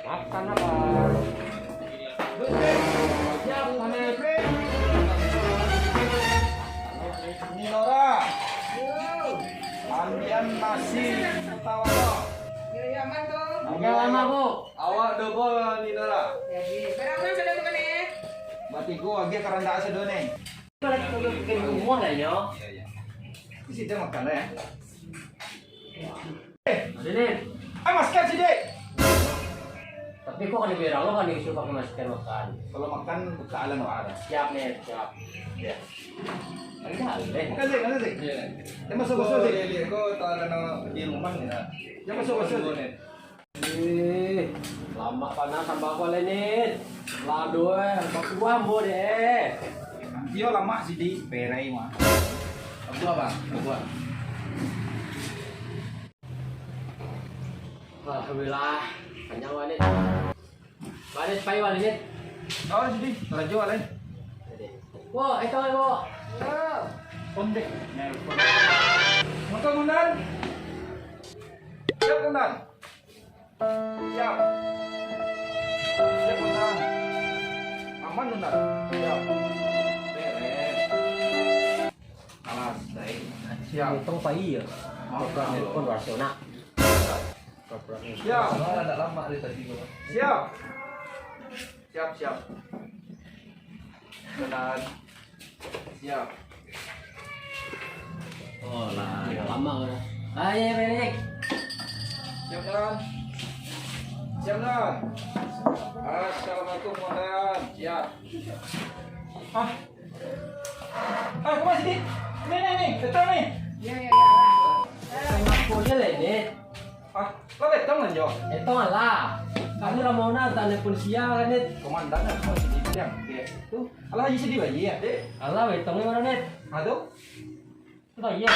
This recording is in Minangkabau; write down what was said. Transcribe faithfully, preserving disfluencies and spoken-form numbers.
Makan apa? Siap, Nit. Ni Nora. Yo. Andian masih tawa. Yo, yo, aman tu. Agak lama, Bu. Awak dobo ni Nora. Jadi, barang urang sudah makan, eh? Batigo agiah karandak sado ni. Kalau kita ke rumah lah, yo. Iya, iya. Ini sudah makan lah, ya. Eh, Nit. Ah, masker sidik. Tapi kok kada berang lo kan disuruh pakai masker makan? Kalau makan, buka alam doa dah. Siap, Nit, siap. Ya. Ada, ada. Makan, Dik, makan, Dik. Iya. Dia masuk, masuk, Dik. Iya, iya. Kau tak ada nama di rumah ni, nah. Dia masuk, masuk, Dik. Eh, lamak panas tambah apa lai, Nit? Lado, eh, bakuah ambo deh. Iyo lamak sidik, perai mah. Bakuah, Bang, bakuah. Alhamdulillah, kanyang wak, Nit. Balik pai wak, Nit. Oh, sidik, karajo wak lai. Wo, itu, wo. Ondeh, nelpon. Makan, Undan. Siap, Undan. Siap. Siap, Undan. Aman, Undan. Siap. Beres. Alas, baik. Siap. Itu pai ya? Makan. Telepon rasional. Siap. Ada lama dari tadi, Bang. Siap. Siap, siap. Benar. Siap. Oh lah, lama udah. Ayo, Felix. Siap, Nan. Siap, Nan. Assalamualaikum, Nan. Siap. Ah. Ah, kau masih di? Ni, ni, ni. Datang ni. Ya, ya, ya. Kenapa dia lah ni? Ah, lah datang lah, Jo. Datang lah. Kamu lah mau nak tanya pun siang kan, Nit? Komandan lah, masih di siang. Oke. Tu, alah, Haji sedih lagi ya? Eh, alah, datang ni mana, Nit? Ah, tu? Tu tak iya.